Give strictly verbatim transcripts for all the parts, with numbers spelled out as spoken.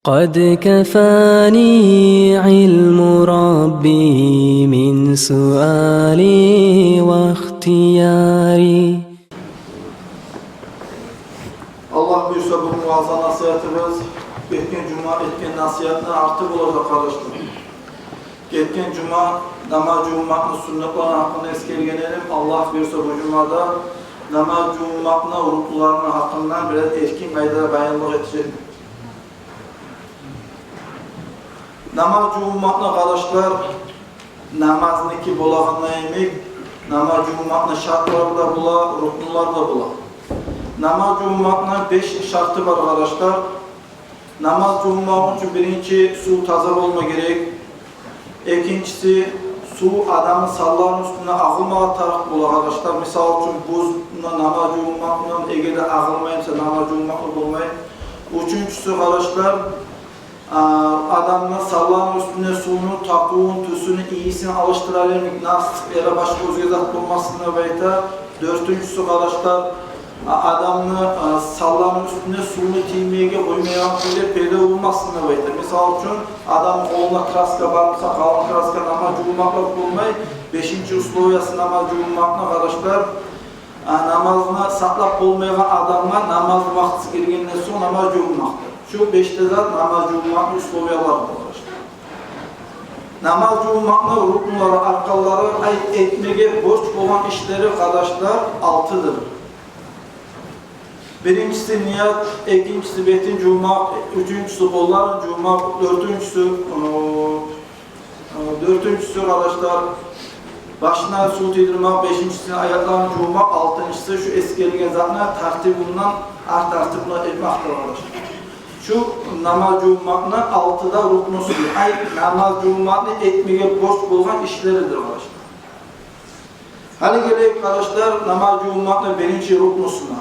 قد كفاني علم ربي من سؤالي واختياري. Аллагь буюрса, бугюн ваъза-насигьатыбыз гетген жума этген насигьатны арты болажакъ, къардашлар. Гетген жума намаз жувунмакъны суннатлары гьакъында эсгерген эдим. Аллагь буюрса, бу жумада намаз жувунмакъны рукнуларыны гьакъындан бираз эркин къайдада баянлыкъ этежекмен. Намаз жувунмакъны, къардашлар, намазныки болагъанда йимик, намаз жувунмакъны шартлары да бола, рукнулар да бола. Намаз жувунмакъны беш шарты бар, къардашлар. Намаз жувунмакъ учун биринчи сув таза болма герек. Экинчиси, сув адамны санларыны уьстюне агъылмагъа тарыкъ бола, къардашлар. Мисал учун, буз булан намаз жувунмакъ булан эгер де агъылмай буса, намаз жувунмакъ да болмай. Уьчюнчюсю, къардашлар, а, адамны санларыны уьстюне сувну татывун, тюсюн, ийисин алышдырар йимик, нас яда башгъа оьзге зат болмасын деп айта. Дёртюнчюсю, къардашлар, а, адамны, а, санларыны уьстюне сувну тиймеге къоймайгъан кюйде перде болмасын деп айта. Мисал учун, адамны къолунда краска бар буса, къалын краска, намаз жувунмакъ болмай. Бешинчи условиясы намаз жувунмакъны, къардашлар, а, намазны сакълап болмайгъан адамгъа намаз вакътиси гиргенден сонг намаз жувунмакъдыр. Шу беш де зат намаз жувунмакъны условияларыдыр, къардашлар. Намаз жувунмакъны рукнулары, арканлары, ай, этмеге борч болгъан ишлери, къардашлар, алтыдыр. Биринчиси ният, экинчиси бетин жувмакъ, уьчюнчюсю къолларын жувмакъ, дёртюнчюсю, э, э, дёртюнчюсю, къардашлар, башына сув тийдирмакъ, бешинчиси аякъларын жувмакъ, алтынчысы шу эсгерилген затны тартибинден, ар тартибинден этмакъдыр, къардашлар. Шу намаз жувмакъны алты да рукнусу, ай, намаз жувмакъны этмеге борч болгъан ишлеридир, къардашлар. Гьали гелейик, къардашлар, намаз жувунмакъны биринчи рукнусуна,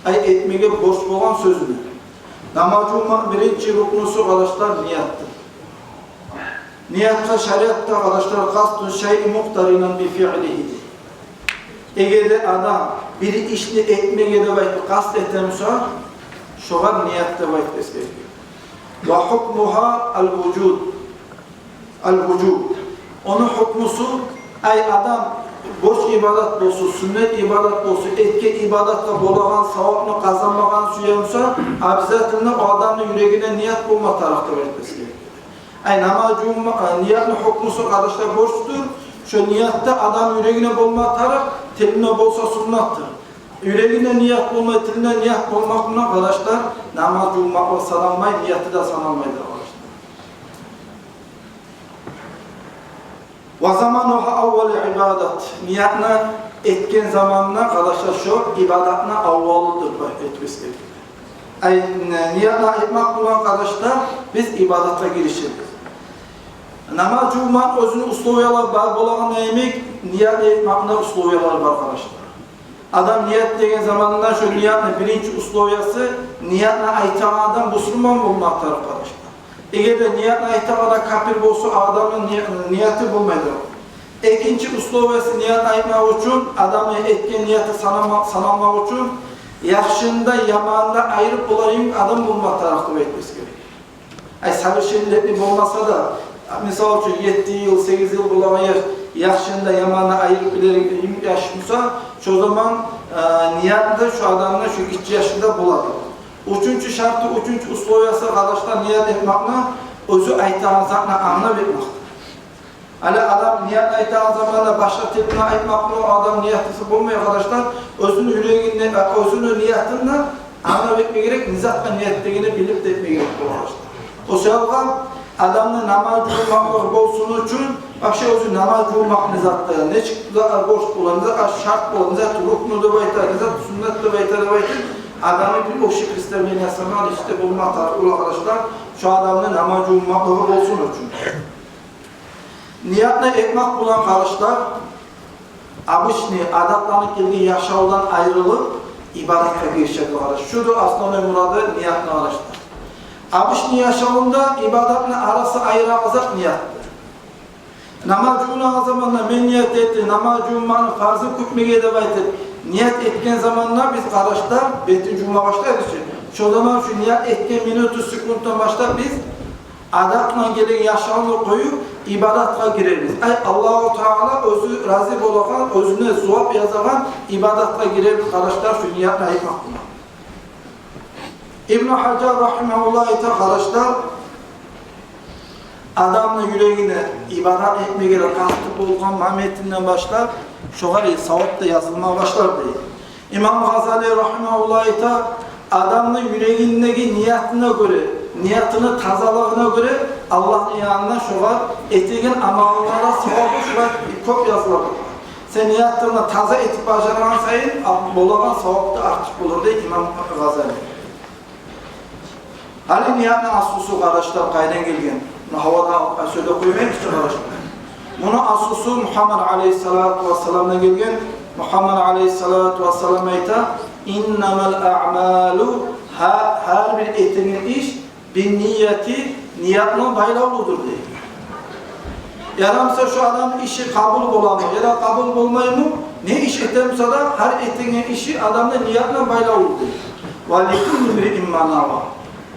ай, этмеге борч болгъан сёзюне. Намаз жувунмакъны биринчи рукнусу, къардашлар, ниятдыр. Ниятгъа шариатда, къардашлар, къасду шайъи мукътаринан би фиълигьи дей. Эгер де адам бир ишни этмеге деп айтып къаст этемсе, шогъар ният деп айтып эсгерилген. Ва гьукмугьа ал-вужуб. Ал-вужуб. Ону гьукмусу, ай, адам борч ибадат болсун, сюннет ибадат болсун, этген ибадатгъа болагъан савапны къазанмагъа сюе буса, обязательно о адамны юрегинде ният болма тарыкъ деп айтып эсгерилген. Ай, намаз жувунма, а, ниятны гьукмусу, къардашлар, борчдур. Шо ният да адам юрегинде болма тарыкъ, тилинде болса суннатдыр. Юрегинде ният болмай, тилинде ният болмакъ булан, къардашлар, намаз жувунмакъ саналмай, нияты да саналмайдыр, къардашлар. Ва заманугьа аввалу ибадат. Ниятны этген заманына, къардашлар, шо ибадатны аввалыдыр деп айтып эсгерилген. Ай, ниятны этмакъ булан, къардашлар, биз ибадатгъа гиришебиз. Намаз жувунмакъ оьзюню условиялары бар болагъанда йимик, ниятны этмакъны условиялары бар, къардашлар. Адам ният деген заманында шо ниятны биринчи условиясы, ниятны айтагъан адам бусурман болмакъ тарыкъ, къардашлар. Эгер де ниятны айтагъан адам капир болса, адамны ни-, нияты болмайдыр. Экинчи условиясы ниятны айтмакъ учун, адамны этген нияты саналма-, саналмакъ учун, яхшыны да, яманны да айырып болар йимик адам болмакъ тарыкъ деп айтып эсгерилген. Ай, совершеннолетний болмаса да, мисал учун, етти йыл, сегиз йыл болагъан яш, яхшыны да, яманны айырып билер йимик яш буса, шо заман, э, нияты да шо адамны шо гиччи яшында болады. Уьчюнчю шарты, уьчюнчю условиясы, къардашлар, ният этмакъны, оьзю айтагъан затны англап этмакъ. Гьали адам ниятны айтагъан заманда башгъа тил булан айтмакъ булан адам ниятысы болмай, къардашлар, оьзюню юрегинде, оьзюню ниятында англап этме герек, не затгъа ният этегенин билип де этме герек, къардашлар. О саялгъа адамны намаз жувунмакълыгъы болсун учун, вообще оьзю намаз жувунмакъ не затдыр, нечик зат борч бола, не зат шарт бола, не зат рукну деп айта, не зат суннат деп айта, деп айтып, адамны бир общий представление сама ишде болма тарыкъ бола, къардашлар, шо адамны намаз жувунмакълыгъы болсун учун. Ниятны этмакъ булан, къардашлар, обычный, адатланып гелген яшавдан айрылып, ибадатгъа гиришеди, къардашлар. Шудур основной мурады ниятны, къардашлар. Обычный яшавунда ибадатны арасы айрагъан зат ниятдыр. Намаз жувунагъан заманда мен ният этдим намаз жувунмакъны фарзын кютмеге деп айтып, ният этген заманда биз, къардашлар, бетин жувма башлайбыз чы. Шо заман шу ният этген минуту, секундтан башлап биз адатдан гелеген яшавну къоюп, ибадатгъа гирербиз. Ай, Аллагьу Таала оьзю рази болагъан, оьзюне зувап язагъан ибадатгъа гирербиз, къардашлар, шу ниятны айтмакъ булан. Ибну Гьажар рагьимагьуллагь айта, къардашлар, адамны юрегине ибадат этмеге къасты болгъан моментинден башлап, шогъар савап да язылма башлар, дей. Имам Гъазали рагьимагьуллагь айта, адамны юрегиндеги ниятына гёре, ниятыны тазалыгъына гёре Аллагьны янына шогъар этеген амаллары савабы шулай кёп язылар. Сен ниятынгны таза этип бажаргъан сайын, ал-, болагъан савап да артыкъ болур, дей имам Гъазали. Гьали ниятны аслусу, къардашлар, къайдан гелген? Муна гьавада алып сёйлеп къоймайбыз чы, къардашлар. Муну аслусу Мугьаммад алайгьиссалату вассаламдан гелген. Мугьаммад алайгьиссалату вассалам айта: «Иннамал аъмалу», гьа-, гьар бир этеген иш, «биннияти», ниятны байлавлудур, дей. Ярамаса шо адамны иши къабул боламы, яда къабул болмаймы, не иш этемиса да, гьар этеген иши адамны ниятына байлавлу, дей. «Ва ликулли имриин ма нава».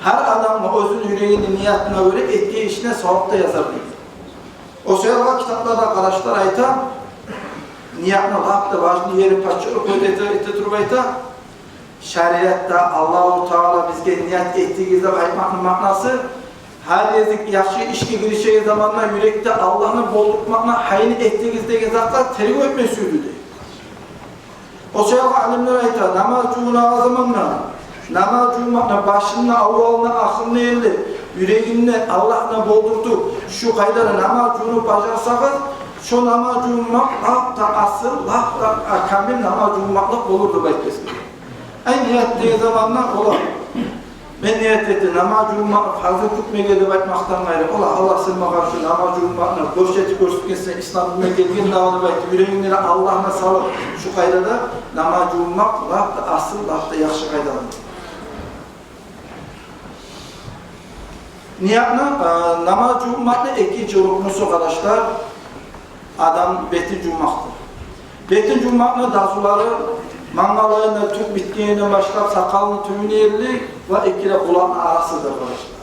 Гьар адамгъа оьзюню юрегини ниятына гёре этген ишине савап да язар, дей. О саялы китапларда, къардашлар, айта, ниятны лап да важный ери, подчёркивать эте, эте туруп айта, шариатда Аллагьу Таала бизге ният этигиз деп айтмакъны маънасы, гьар гезик яхшы ишге гиришеген заманда юрекде Аллагьны болдуртмакъны гьайын этигиз деген затгъа тергев этме сюйдю, дей. О саялы алимлер айта, намаз жувунагъан заманда, намаз жувунмакъны башында, аввалында, ахырында ерли юрегингни Аллагьны болдуртуп, шу къайдада намаз жувунуп бажарсагъыз, шо намаз жувунмакъ лап да асыл, лап да камил намаз жувунмакълыкъ болур деп айтып эсгере. Ай, ният деген заманда олар, мен ният этдим намаз жувунмакъны фарзын кютмеге деп айтмакъдан къайры, олар, Аллагь, сен магъа шу намаз жувунмакъны борч этип гёрсетгенсен, ислам динине гелген дагъы деп айтып, юрегингни Аллагьны салып, шу къайдада намаз жувунмакъ лап да асыл, лап да яхшы къайдалар. Ниятны, э, намаз жувунмакъны экинчи рукнусу, къардашлар, адам бетин жувунмакъдыр. Бетин жувунмакъны дазулары мангалайына тюк битгенинден башлап сакъалыны тюбюне ерли ва эки де къулакъны арасыдыр, къардашлар.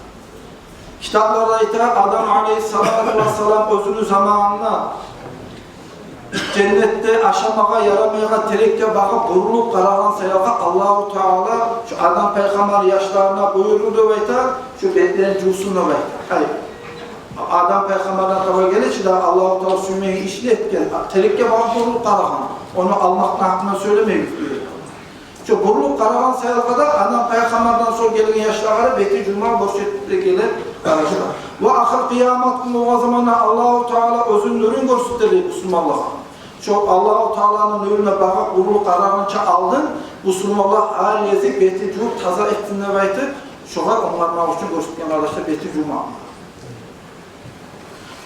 Китапларда айта, Адам алайгьиссалату вассалам оьзюню заманында женнетде ашамагъа ярамайгъан терекге багъып бурулуп къарагъан саялы Аллагьу Таала шу Адам пайхаммар яшларына буюрду деп айта, шу бетлерин жувсун деп айта. Гьай, Адам пайхаммардан таба геле чи дагъы Аллагьу Таала сюймеген ишни этген, терекге багъып бурулуп къарагъан, ону алмакъны гьакъында сёйлемейбиз бу ерде. Шу бурулуп къарагъан саялы да Адам пайхаммардан сонг гелген яшлагъа да бетин жувма борч этип де геле, къардашлар. Ва ахыр къыямат гюн болгъан заманда Аллагьу Таала оьзюню нюрюн гёрсетер бусурманлагъа. Шу Аллагьу Тааланы нюрюне багъып бурулуп къарагъынча алдын бусурманлар гьар гезик бетин жувуп таза этсин деп айтып, шогъар онгармакъ учун гёрсетген, къардашлар, бетин жувмакъны.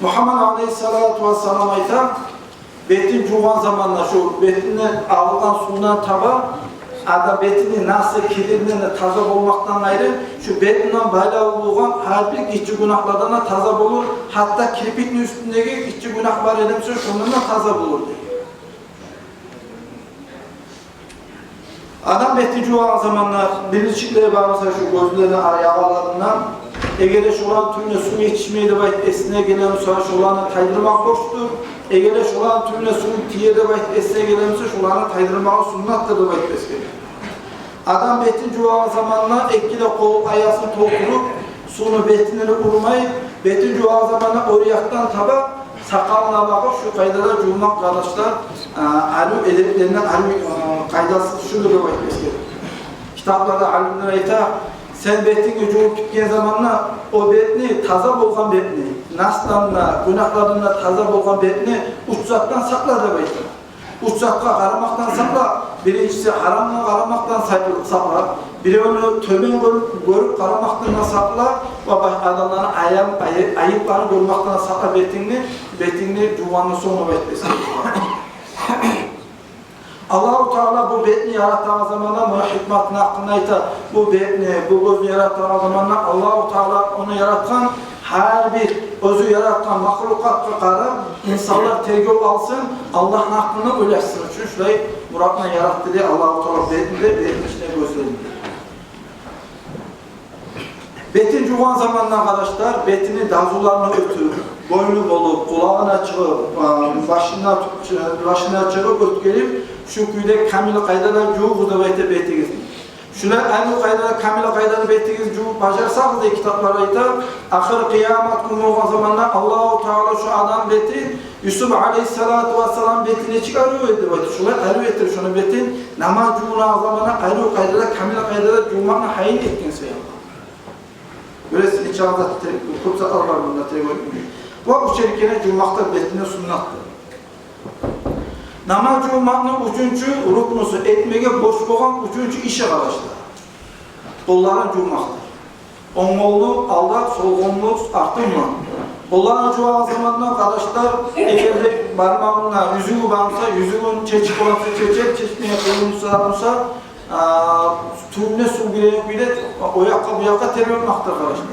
Мугьаммад алайгьиссалату вассалам айта, бетин жувгъан заманда шу бетинден агъылгъан сувдан таба, адам бетини насыл киринден де таза болмакъдан къайры, шу бетинден байлавлу болгъан гьар бир гиччи гюнагьлардан да таза болур, гьатта кирпикни уьстюндеги гиччи гюнагь бар эди буса, шондан да таза болур, дей. Адам бетин жувагъан заманда биринчилери бар буса шу гёзлени ягъаларындан, эгер де шоланы тюбюне сув етишмей деп айтып эсине геле буса, шоланы тайдырмакъ борчдур. Эгер де шоланы тюбюне сув тие деп айтып эсине геле буса, шоланы тайдырмагъы суннатдыр деп айтып эсгере. Адам бетин жувагъан заманда эки де къол аясын толтуруп, сувну бетине де урмай, бетин жувагъан заманда оьр якъдан таба, сакъалына багъып, шу къайдада жувмакъ, къардашлар, а, арив эдеплеринден, арив, а, къайдасы шудур деп айтып эсгере. Китапларда алимлер айта, сен бетингни жувуп битген заманда, о бетни, таза болгъан бетни, насдан да, гюнагьлардан да таза болгъан бетни уьч затдан сакъла деп айта. Уьч затгъа къарамакъдан сакъла. Биринчиси, гьарамгъа къарамакъдан сакъла, сакъла. Биревню тёбен гёрюп, гёрюп къарамакъдан да сакъла. Ва башгъа адамланы аяп, ай-, айыпларын гёрмекден сакъла бетингни, бетингни жувгъандан сонг деп айтып эсгере. Аллагьу Таала бу бетни яратагъан заманда муну гьикматыны гьакъында айта. Бу бетни, бу гёзню яратагъан заманда Аллагьу Таала ону яратгъан, гьар бир оьзю яратгъан махлукъатгъа къарап, инсанлар тергев алсын, Аллагьны гьакъында ойлашсын учун шулай муратны яратды дей Аллагьу Таала бетни де, бетни ичинде гёзлени де. Бетин жувгъан заманда, къардашлар, бетини дазуларына оьтюп, бойну болуп, къулагъына чыгъып, а, башына, башына чыгъып, оьтгерип, шу кюйде камил къайдада жувугъуз деп айта бетигизни. Шулай арив къайдада, камил къайдада бетигизни жувуп бажарсагъыз деп китаплар айта, ахыр къыямат гюн болгъан заманда Аллагьу Таала шу адам бетин, Юсуп алейгьиссалату вассалам бетин нечик арив эди деп айта, шулай арив этер шону бетин, намаз жувунагъан заманда арив къайдада, камил къайдада жувмакъны гьайын этген саялы. Гёресиз, нече зат те-, кёп затлар бар мунда, тергев этмей. Ва уьч керен жувмакъ да бетине суннатдыр. Намаз жувмакъны уьчюнчю рукнусу, этмеге борч болгъан уьчюнчю иши, къардашлар, къолларын жувмакъдыр. Онг къолну алда, сол къолну артында. Къолларын жувагъан заманда, къардашлар, эгер де бармагъында юзюгю бар буса, юзюгюн, чечип бола буса чечип, чечмей къоймаса буса, а, тюбюне сув гиреген кюйде о якъгъа, бу якъгъа тербетмекдир, къардашлар.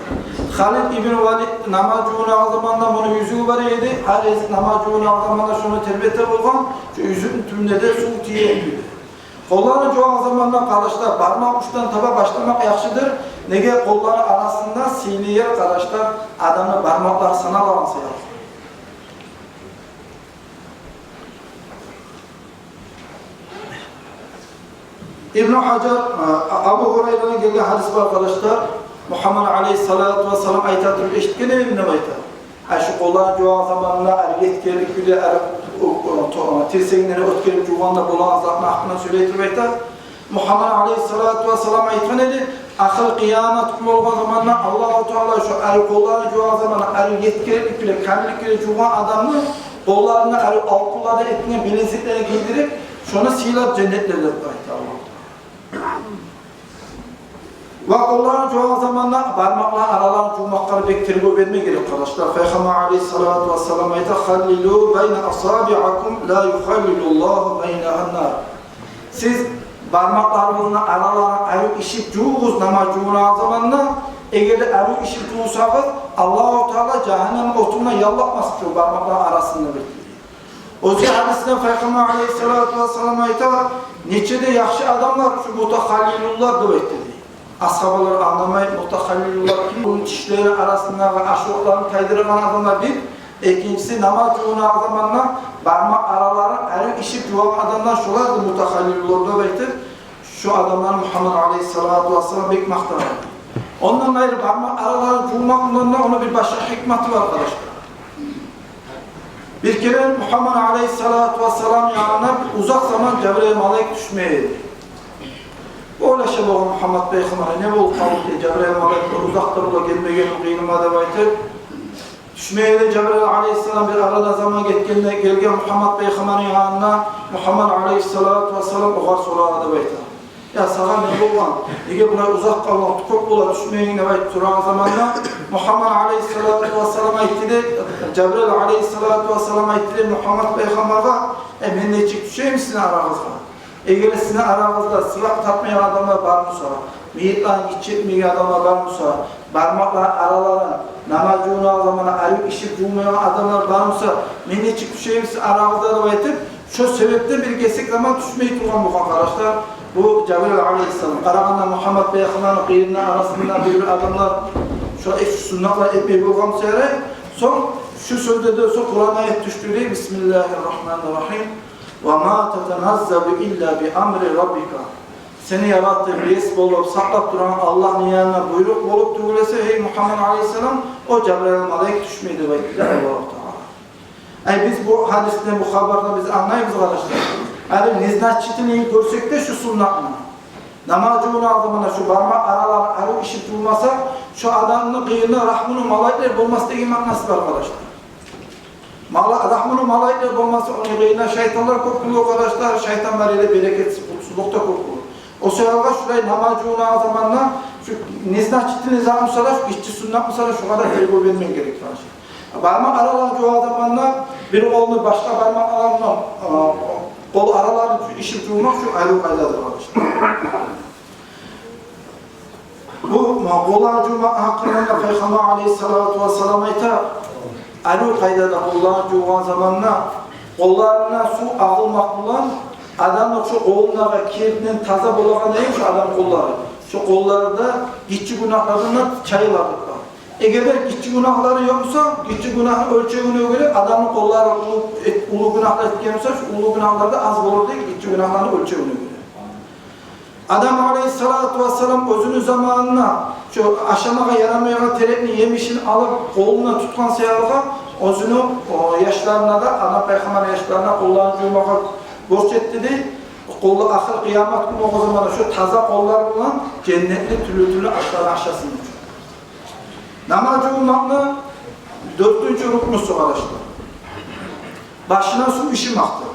Халид ибн Валид намаз жувунагъан заманда муну юзюгю бар эди, гьар гезик намаз жувунагъан заманда шону тербете болгъан, шо юзюгюню тюбюне де сув тиеген кюйде. Къолларын жувагъан заманда, къардашлар, бармакъ учдан таба башламакъ яхшыдыр. Неге, къоллары арасында сыйлы ер, къардашлар, адамны бармакълары саналагъан саялы. Ибну Гьажар, а, Абу Гьурайрадан гелген гьадис бар, къардашлар. Мугьаммад алейгьиссалату вассалам айта туруп эшитген эдим деп айта. Гьа, шу къолларын жувагъан заманда, гьали етгенлик кюйде, гьали о, о, то-, тирсегинден оьтгерип жувгъанда болагъан затны гьакъында сёйлей туруп айта. Мугьаммад алейгьиссалату вассалам айтгъан эди, ахыр къыямат гюн болгъан заманда Аллагьу Таала шу гьали къолларын жувагъан заманда, гьали етгенлик кюйде, камиллик кюйде жувгъан адамны къолларына гьали алтынлардан этилген билезиклени гийдирип, шону сыйлап женнетлерде деп айта Аллагьу Таала. Ва къолларын жувагъан заманда бармакъланы араларын жувмакъгъа бек тергев берме герек, къардашлар. Пайхаммар алейгьиссалату вассалам айта: «Халлилу байна асабиъакум, ла юхаллилуллагьу байнагьа нар». Сиз бармакъларыгъызны араларын арив ишип жувугъуз намаз жувунагъан заманда. Эгер де арив ишип жувсагъыз, Аллагьу Таала жагьаннем отундан яллатмас шу бармакъланы арасында бек. Оьзге гьадисинде Пайхаммар алейгьиссалату вассалам айта: «Нече де яхшы адамлар шу мутахаллилуллар», – деп айтды дей. Асгьабалар англамай, мутахаллилуллар ким? Бу тишлери арасындагъы ашвакъларын тайдырагъан адамлар бир, экинчиси, намаз жувунагъан заманда бармакъ араларын арив ишип жувагъан адамлар, шолар да мутахаллилуллар деп айтып, шу адамланы Мугьаммад алейгьиссалату вассалам бек макътагъан. Ондан къайры, бармакъ араларын жувмакъ, мунда да ону бир башгъа гьикматы бар, къардашлар. Бир керен Мугьаммад алейгьиссалату вассалам янына узакъ заман Жабрайыл малайик тюшмей эди. Ойлаша болгъан Мугьаммад пайхаммар: «Не болуп къалды экен, Жабрайыл малайик узакъ да бола, гелмегени къыйыныма», – деп айтып. Тюшмей эди Жабрайыл алейгьиссалам. Бир арада заман гетгенде гелген Мугьаммад пайхаммарны янына, Мугьаммад алейгьиссалату вассалам огъар сорагъан деп айта: «Я, сагъа не болгъан? Неге булай узакъ къалгъан, кёп бола тюшмегенинг?» – деп айтып сорагъан заманда, Мугьаммад алейгьиссалату вассалам айтды дей, Жабрайыл алейгьиссалату вассалам айтды дей Мугьаммад пайхаммаргъа: «Э, мен нечик тюшейим сизин арагъызгъа? Эгер сизин арагъызда сыйлап тапмайгъан адамлар бар буса, мийитлени гиччи этмейген адамлар бар буса, бармакълар араларын намаз жувунагъан заманда арив ишип жувмайгъан адамлар бар буса, мен нечик тюшейим сизин арагъызгъа?» – деп айтып, шо себепден бир гесек заман тюшмей тургъан болгъан, къардашлар, бу Жабрайыл алейгьиссалам. Къарагъанда Мугьаммад пайхаммарны къырыйында, арасында бир-бир адамлар шо эс-, суннатлар этмей болгъан буса ярай. Сонг шу сёзлерден сонг Къуран аят тюшдю дей: «Бисмиллагьи ррагьмани ррагьим. Ва ма татаназзалу илла би амри раббика». Сени яратып, ес болуп, сакълап турагъан Аллагьны янындан буйрукъ болуп тюгюл эсе, гьей Мугьаммад алейгьиссалам, о Жабрайыл малайик тюшмей деп айтды Аллагьу Таала. Ай, биз бу гьадисден, бу хабардан биз англайбыз, къардашлар. Гьали незначительный гёрсек де шу суннатны, намаз жувунагъан заманда шу бармакъ араларын арив ишип жувмаса, шу адамны къырыйында рагьмуну малайиклер болмас деген маънасы бар, къардашлар. Мала-, рагьмуну малайиклер болмаса, ону къырыйында шайтанлар кёп болур, къардашлар, шайтан бар ерде берекетсиз, къутсузлукъ да кёп болур. О саялы шулай намаз жувунагъан заманда шу незначительный зат буса да, шу гиччи суннат буса да, шугъар да тергев бермек герек, къардашлар. Бармакъ араларын жувагъан заманда бир къолну башгъа бармакъ араларындан, а, къол араларын шу ишип жувмакъ шу арив къайдадыр, къардашлар. Бу, ма, къолларын жувмакъ гьакъында да Пайхаммар алейгьиссалату вассалам айта: арив къайдада къолларын жувгъан заманда къолларына сув агъылмакъ булан адамны шу къолундагъы кирден таза болагъан эди шу адамны къоллары. Шо къоллары да гиччи гюнагьлардан да чайыла деп бар. Эгер де гиччи гюнагьлары ёкъ буса, гиччи гюнагьны оьлчевюне гёре адамны къоллары уллу, эт-, уллу гюнагьлар этген буса, шо уллу гюнагьлар да аз болур дей, гиччи гюнагьланы оьлчевюне гёре. Адам алейгьиссалату вассалам оьзюню заманына шо ашамагъа ярамайгъан терекни емишин алып, къолуна тутгъан саялы, оьзюню, о, яшларына да, Адам пайхаммар яшларына къолларын жувмагъа борч этди дей. Къолу ахыр къыямат гюн болгъан заманда шо таза къоллар булан женнетни тюрлю-тюрлю ашларын ашасын учун. Намаз жувунмакъны дёртюнчю рукнусу, къардашлар, башына сув ишимакъдыр.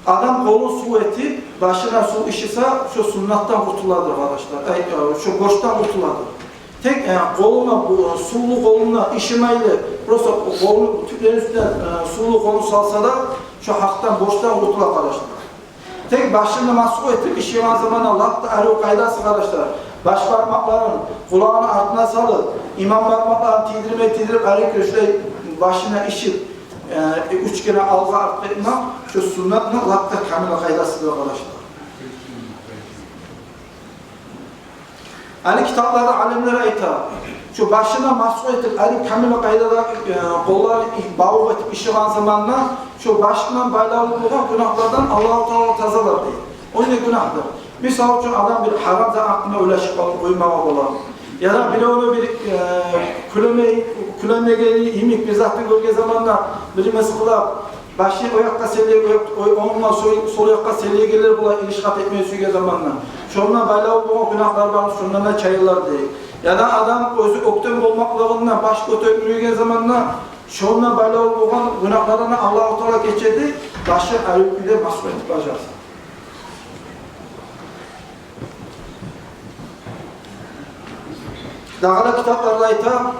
Адам къолун сув этип, башына сув ишисе, шо суннатдан къутуладыр, къардашлар. Ай, э, шо борчдан къутуладыр. Тек, э, къолуна бу, э, сувлу къолуна ишимейли, просто къолун тюклени уьстюне, э, сувлу къолун салса да, шо гьакъдан, борчдан къутула, къардашлар. Тек башына масгь этип ишигъан заманда лап да арив къайдасы, къардашлар, баш бармакъларын къулагъыны артына салып, иман бармакъларын тийдирмей-тийдирип, арив кюйде башына ишип, э, уьч керен алгъа-артгъа этмек, шо суннатны лап да камил къайдасыдыр, къардашлар. Гьали китапларда алимлер айта, шо башына масгь этип, арив камил къайдада, э, къолларын бавукъ этип ишигъан заманда, шо баш булан байлавлу болгъан гюнагьлардан Аллагьу Таала тазалар дей. О не гюнагьдыр? Мисал учун, адам бир гьарам зат гьакъында ойлашып къалып къоймагъа бола. Яда биревню бир, э, кюлемеге, кюлемеге йимик бир затны гёрген заманда, бир мысгъыллап, башы о якъгъа сел-, о якъ-, о-, онг булан сол, сол якъгъа сел-, гелер булан илтифат этмеге сюйген заманда, шондан байлавлу болгъан гюнагьлар бар, шондан да чайылар дей. Яда адам оьзю оьктем болмакълыгъындан баш гётерип юрюген заманда, шондан байлавлу болгъан гюнагьлардан Аллагьу Таала гечер дей, башы арив кюйде масгь этип бажарса. Дагъы да китапларда айта,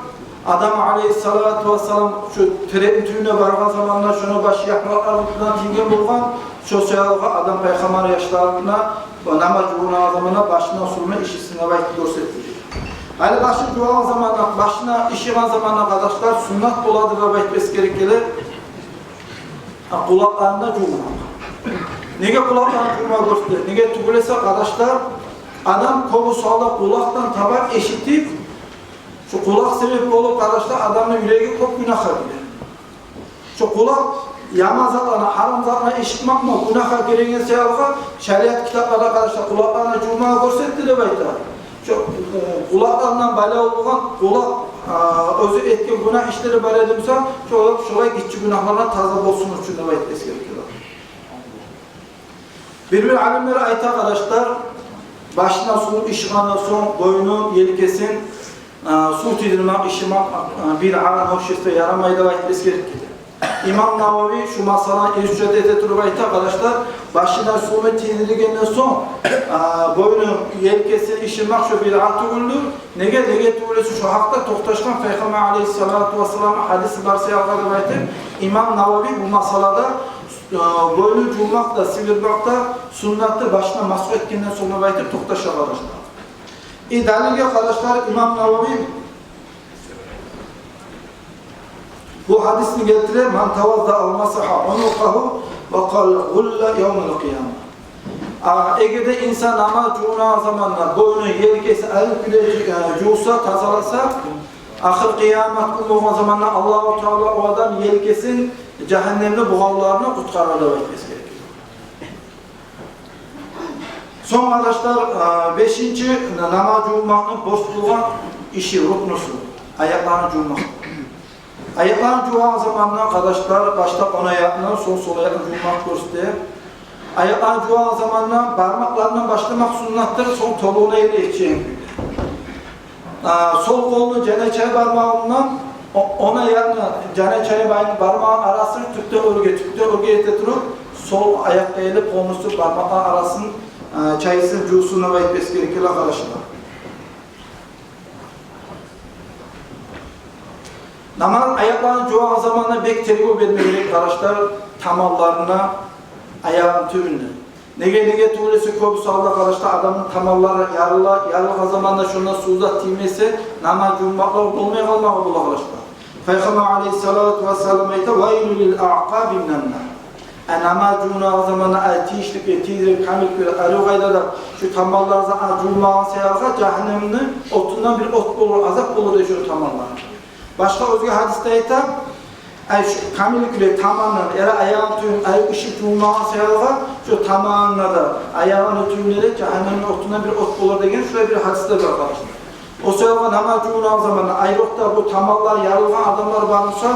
Адам алейгьиссалату вассалам шо терекни тюбюне баргъан заманда, шону башы япыракълар булан тийген болгъан, шо саялы Адам пайхаммар яшларына намаз жувунагъан заманда башына сувну ишисин деп айтып гёрсетди. Гьали башын жувагъан заманда, башына ишигъан заманда, къардашлар, суннат боладыр деп айтып эсгерип геле. Гьа, къулакъларын да жувмакъ. Неге къулакъларын жувмакъ гёрсете? Неге тюгюл эсе, къардашлар, адам кёбюсю гьалда къулакъдан таба эшитип, шо къулакъ себеп болуп, къардашлар, адамны юреги кёп гюнагьгъа гире. Шо къулакъ яман затланы, гьарам затланы эшитмек булан гюнагьгъа гиреген саялы, шариат китапларда, къардашлар, къулакъларын жувмагъа гёрсетди деп айта. Шо, э, къулакъларындан байлавлу болгъан къулакъ, а, оьзю этген гюнагь ишлери бар эди буса, шолай, шолай гиччи гюнагьлардан таза болсун учун деп айтып эсгерип геле. Бир-бир алимлер айта, къардашлар, башына сув ишигъандан сонг бойнун, елкесин, а, сув тийдирмек, ишимек, а, бидъа, новшество, ярамай деп айтып эсгерип геле. Имам Навави шу масъаланы изучать эте туруп айта, къардашлар, башына сувну тийдиргенден сонг, а, бойнун, елкесин ишимек шо бидъа тюгюлдюр. Неге, неге тюгюл эсе, шо гьакъда токъташгъан Пайхаммар алейгьиссалату вассаламны гьадиси бар саялы деп айтып, имам Навави бу масъалада, а, бойнун жувмакъ да, сибирмек де суннатдыр, башына масгь этгенден сонг деп айтып токъташа, къардашлар. И далилге, къардашлар, имам Навави бу гьадисни гелтире: «Ман таваззаа ва масагьа унукъагьу ва къала гъулла явмал къияма». А, эгер де инсан намаз жувунагъан заманда бойнун, елкесин арив кюйде жу-, э, жувса, тазаласа, ахыр къыямат гюн болгъан заманда Аллагьу Таала о адамны елкесин жагьаннемни бугъавларындан къутгъарар деп айтып эсгере. Сонг, къардашлар, а, бешинчи на-, намаз жувунмакъны борч болгъан иши, рукнусу, аякъларын жувунмакъ. Аякъларын жувагъан заманда, къардашлар, башда онг аякъны, сонг сол аякъны жувунмакъ гёрсете. Аякъларын жувагъан заманда бармакъларындан башламакъ суннатдыр, сонг тобугъуна ерли етишеген кюйде. А, сол къолну жана чай бармагъындан о-, онг аякъны жана чай бай-, бармагъын арасын тюпден оьрге, тюпден оьрге эте туруп, сол аякъгъа ерли полностью бармакълар арасын, а, чайсыз жувсун деп айтып эсгере геле, къардашлар. Намаз аякъларын жувагъан заманда бек тергев бермеге герек, къардашлар, таманларына, аягъыны тюбюне. Неге, неге тюгюл эсе, кёбюсю гьалда, къардашлар, адамны таманлары ярыла, ярылгъан заманда шонда сув да тиймесе, намаз жувунмакълыгъы болмай къалмагъа бола, къардашлар. Пайхаммар алейгьиссалату вассалам айта: «Вайлун лил аъкъаби минан нар». Э, намаз жувунагъан заманда, э, тийишли, э, тийишли, камил кюйде, арив къайдада шу таманлар за-, э, жувулмагъан саялгъа жагьаннемни отундан бир от болур, азап болур дей шу таманлар. Башгъа оьзге гьадисде айта, э, шу камил кюйде таманын, яда аягъын тюбюн, э, ышып жувунмагъан саялгъа шу таманына да, аягъыны тюбюне де жагьаннемни отундан бир от болур деген шулай бир гьадислер бар, къардашлар. О саялгъа намаз жувунагъан заманда, айрокъда бу таманлар ярылгъан адамлар бар буса,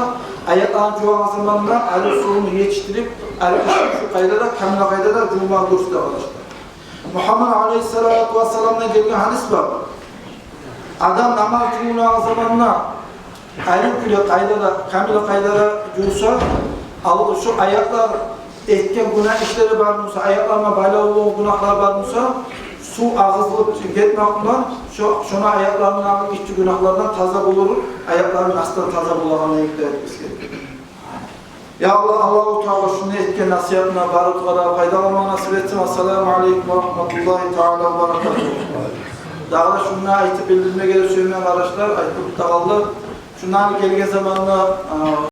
аякъларын жувагъан заманда арив сувун етишдирип, арив ышып, шу къайдада, камил къайдада жувмагъа дурус дей, къардашлар. Мугьаммад алейгьиссалату вассаламдан гелген гьадис бар. Адам намаз жувунагъан заманда арив кюйде, къайдада, камил къайдада жувса, ал-, шу аякълар этген гюнагь ишлери бар буса, аякъларына байлавлу болгъан гюнагьлар бар буса, сув агъызылып гетмек булан шо-, шону аякъларындагъы гиччи гюнагьлардан таза болур, аякълары насдан таза болагъан йимик деп эсгерди. Я Аллагь, Аллагьу Таала шуну этген насигьатына барыбызгъа да пайдаланма насип этсин. Ассаламу алейкум ва рагьматуллагьи таала ва баракатугь. Дагъы да шуну айтып билдирмеге де сюемен, къардашлар, айтып да къалды. Шундан гелген заманда, а,